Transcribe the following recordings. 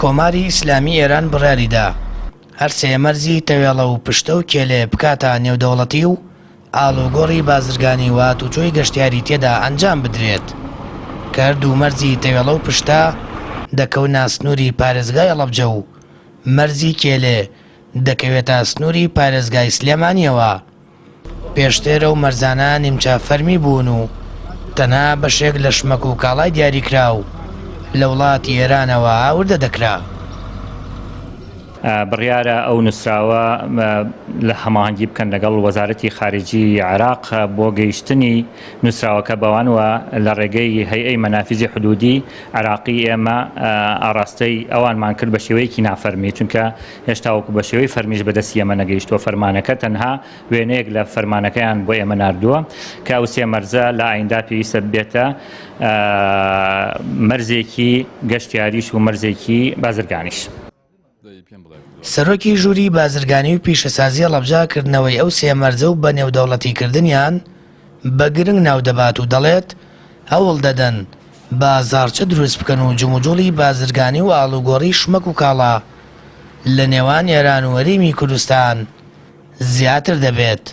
کۆماری ئیسلامی ئێران بڕیاریدا هەرسێ مەرزی تەوێڵە و پشتە و کێلێ بکاتە نێودەوڵەتی و ئاڵوگۆڕی بازرگانی و هاتوچۆی گەشتیاری تێدا ئەنجام بدرێت کە هەردوو مەرزی تەوێڵە و پشتە دەکەونە سنووری پارێزگای هەڵەبجە و مەرزی کێلێ دەکەوێتە سنووری پارێزگای سلێمانییەوە. پێشتر ئەو مەرزانە نیمچە فەرمی بوون و تەنها بەشێک لە شمەک و کاڵای دیاریکراو لە وڵاتی ئێرانەوە هاوردە دەکرا. بڕیارە ئەو نووسراوە لە هەماهەنگی بکەن لەگەڵ وەزارەتی خارجی عێراق بۆ گەیشتنی نووسراوەکە بەوان و لە ڕێگەی هەیئەی مەنافیزی حدودی عێراقی ئێمە ئاڕاستەی ئەوانمان کرد بە شێوەیەکی نافەرمی چونکە هێشتا وەکو بە شێوەی فەرمیش بەدەستی ئێمە نەگەیشتووە فەرمانەکە تەنها وێنەیەک لە فەرمانەکەیان بۆ ئێمە ناردووە کە ئەو سێ مەرزە لە ئایندا پێویستە بێتە مەرزێکی گەشتیاریش و مەرزێکی بازرگانیش. سەرۆکی ژووری بازرگانی و پیشەسازی هەڵەبجە کردنەوەی ئەو سێ مەرزە و بەنێودەوڵەتیکردنیان بە گرنگ ناودەبات و دەڵێت، هەوڵدەدەن بازاڕچە دروست بکەن و جموجوڵی بازرگانی و ئاڵوگۆڕی شمەک و کاڵا لە نێوان ئێران و هەرێمی کوردستان زیاتر دەبێت.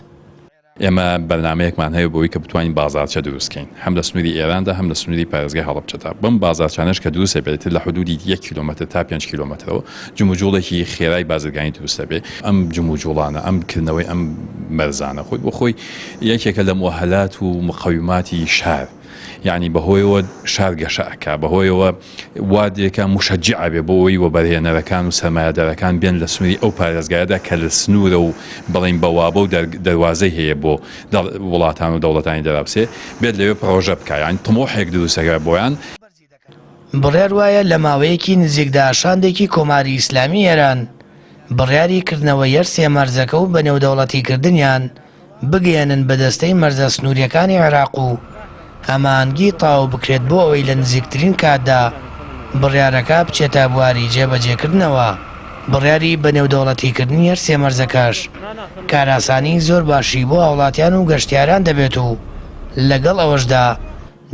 ئێمە بەرنامەیەکمان هەیە بۆ ئەوەی کە بتوانین بازاڕچە دروست کەین هەم لە سنووری ئێراندا هەم لە سنووری پارێزگای هەڵەبجەدا، بەم بازاڕچانەش کە دروست دەبێت لە حدوودی یەک کیلۆمەتر تا پێنج کیلۆمەترەوە جموجوڵێکی خێرای بازرگانی دروست دەبێت. ئەم جموجوڵانە، ئەم کردنەوەی ئەم مەرزانە خۆی بۆ خۆی یەکێکە لە موئەهەلات و مقەویماتی شار. یانی بەهۆیەوە شار گەشە ئەکا، بەهۆیەوە وا دێکە موشەجیع ئەبێ بۆ ئەوەی وەبەرهێنەرەکان و سەرمایەدارەکان بێن لە سنووری ئەو پارێزگایەدا کە لە سنوورە و بڵێین بەوابە و دەروازەی هەیە بۆ وڵاتان و دەوڵەتانی دەراوسێ بێت لەوێ پڕۆژە بکا یانی تموحێک دروست ئەکا بۆیان. بڕیار وایە لە ماوەیەکی نزیکدا شاندێکی کۆماری ئیسلامی ئێران بڕیاری کردنەوەی هەرسێ مەرزەکە و بەنێودەوڵەتیکردنیان بگەیەنن بە دەستەی مەرزە سنوورییەکانی عێراق و هەماهەنگی تەواو بکرێت بۆ ئەوەی لە نزیکترین کاتدا بڕیارەکە بچێتە بواری جێبەجێکردنەوە. بڕیاری بەنێودەوڵەتیکردنی هەرسێ مەرزەکەش کارئاسانی زۆر باشی بۆ هاوڵاتیان و گەشتیاران دەبێت و لەگەڵ ئەوەشدا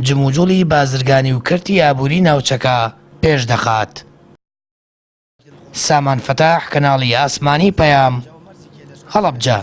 جموجوڵی بازرگانی و کەرتی ئابووری ناوچەکە پێشدەخات. سامان فەتاح، کەناڵی ئاسمانی پەیام، هەڵەبجە.